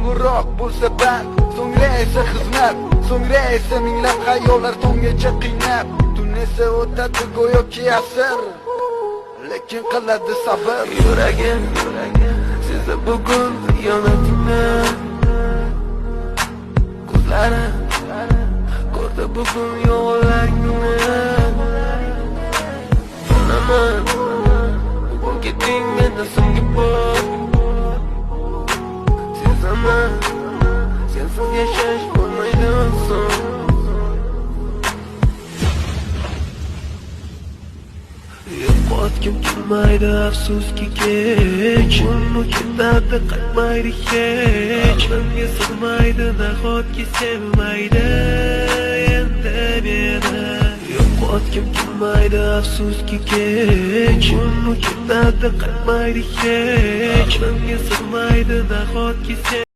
Qo'ng'iroq bo'lsa band, so'ngra esa xizmat, so'ngra esa minglab xayollar tonggacha qiynab. Tun esa o'tadi go'yoki asr, lekin qiladi sabr. Yuragim sezdi bugun xiyonatingni, ko'zlarim ko'rdi bugun yo'g'onlaringni. Bilaman, bugun ketding mendan so'nggi bor. Sezaman, sensiz yashash bo'lmaydi oson. Yo'qotgim kelmaydi, afsuski kech. Uni ketadi, qaytmaydi hech. Aqlimga sig'maydi, nahotki sevmaydi endi meni. Yo'qotgim kelmaydi, afsuski kech. Uni ketadi, qaytmaydi hech. Aqlimga sig'maydi, nahotki.